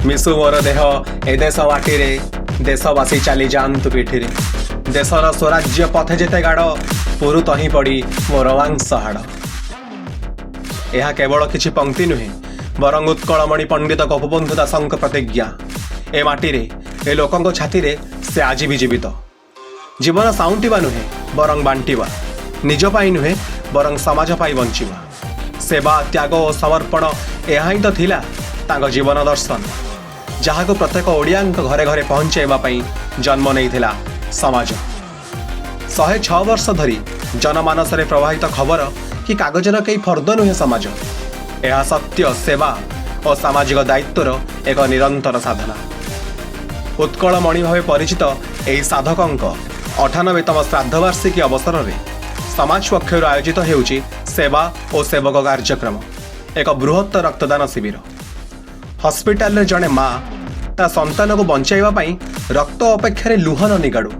ମିଶୁ ମୋର ଦେହ ଏ ଦେଶ ମାଟିରେ, ଦେଶବାସୀ ଚାଲି ଯାଆନ୍ତୁ ପିଠିରେ। ଦେଶର ସ୍ୱରାଜ୍ୟ ପଥେ ଯେତେ ଗାଡ଼, ପୁରୁ ତହିଁ ପଡ଼ି ମୋର ମାଂସ ହାଡ଼। ଏହା କେବଳ କିଛି ପଙ୍କ୍ତି ନୁହେଁ, ବରଂ ଉତ୍କଳମଣି ପଣ୍ଡିତ ଗୋପବନ୍ଧୁ ଦାସଙ୍କ ପ୍ରତିଜ୍ଞା। ଏ ମାଟିରେ, ଏ ଲୋକଙ୍କ ଛାତିରେ ସେ ଆଜି ବି ଜୀବିତ। ଜୀବନ ସାଉଁଟିବା ନୁହେଁ, ବରଂ ବାଣ୍ଟିବା। ନିଜ ପାଇଁ ନୁହେଁ, ବରଂ ସମାଜ ପାଇଁ ବଞ୍ଚିବା। ସେବା, ତ୍ୟାଗ ଓ ସମର୍ପଣ, ଏହା ହିଁ ତ ଥିଲା ତାଙ୍କ ଜୀବନ ଦର୍ଶନ, ଯାହାକୁ ପ୍ରତ୍ୟେକ ଓଡ଼ିଆଙ୍କ ଘରେ ଘରେ ପହଞ୍ଚାଇବା ପାଇଁ ଜନ୍ମ ନେଇଥିଲା ସମାଜ। 106 ବର୍ଷ ଧରି ଜନମାନସରେ ପ୍ରବାହିତ ଖବର କି କାଗଜର କେଇ ଫର୍ଦ୍ଦ ନୁହେଁ ସମାଜ। ଏହା ସତ୍ୟ, ସେବା ଓ ସାମାଜିକ ଦାୟିତ୍ୱର ଏକ ନିରନ୍ତର ସାଧନା। ଉତ୍କଳମଣି ଭାବେ ପରିଚିତ ଏହି ସାଧକଙ୍କ 98ତମ ଶ୍ରାଦ୍ଧବାର୍ଷିକୀ ଅବସରରେ ସମାଜ ପକ୍ଷରୁ ଆୟୋଜିତ ହେଉଛି ସେବା ଓ ସେବକ କାର୍ଯ୍ୟକ୍ରମ, ଏକ ବୃହତ୍ତ ରକ୍ତଦାନ ଶିବିର। ହସ୍ପିଟାଲରେ ଜଣେ ମା ତା ସନ୍ତାନକୁ ବଞ୍ଚାଇବା ପାଇଁ ରକ୍ତ ଅପେକ୍ଷାରେ ଲୁହ ନ ନିଗାଡ଼ୁ,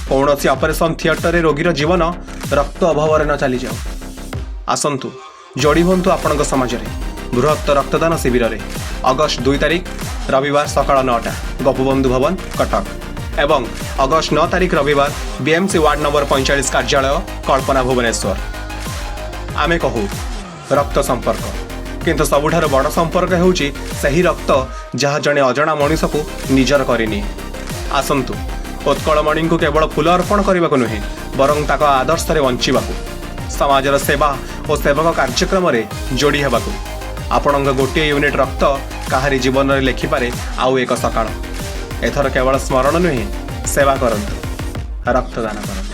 କୌଣସି ଅପରେସନ୍ ଥିଏଟରରେ ରୋଗୀର ଜୀବନ ରକ୍ତ ଅଭାବରେ ନ ଚାଲିଯାଉ। ଆସନ୍ତୁ, ଯୋଡ଼ି ହୁଅନ୍ତୁ ଆପଣଙ୍କ ସମାଜରେ ବୃହତ୍ତ ରକ୍ତଦାନ ଶିବିରରେ। ଅଗଷ୍ଟ 2 ତାରିଖ ରବିବାର, ସକାଳ 9ଟା, ଗୋପବନ୍ଧୁ ଭବନ, କଟକ ଏବଂ ଅଗଷ୍ଟ 9 ତାରିଖ ରବିବାର, ବିଏମ୍ସି ୱାର୍ଡ ନମ୍ବର 45 କାର୍ଯ୍ୟାଳୟ, କଳ୍ପନା, ଭୁବନେଶ୍ୱର। ଆମେ କହୁ ରକ୍ତ ସମ୍ପର୍କ, କିନ୍ତୁ ସବୁଠାରୁ ବଡ଼ ସମ୍ପର୍କ ହେଉଛି ସେହି ରକ୍ତ ଯାହା ଜଣେ ଅଜଣା ମଣିଷକୁ ନିଜର କରିନିଏ। ଆସନ୍ତୁ, ଉତ୍କଳମଣିଙ୍କୁ କେବଳ ଫୁଲ ଅର୍ପଣ କରିବାକୁ ନୁହେଁ, ବରଂ ତାଙ୍କ ଆଦର୍ଶରେ ବଞ୍ଚିବାକୁ, ସମାଜର ସେବା ଓ ସେବକ କାର୍ଯ୍ୟକ୍ରମରେ ଯୋଡ଼ି ହେବାକୁ। ଆପଣଙ୍କ ଗୋଟିଏ ୟୁନିଟ୍ ରକ୍ତ କାହାରି ଜୀବନରେ ଲେଖିପାରେ ଆଉ ଏକ ସକାଳ। ଏଥର କେବଳ ସ୍ମରଣ ନୁହେଁ, ସେବା କରନ୍ତୁ, ରକ୍ତଦାନ କରନ୍ତୁ।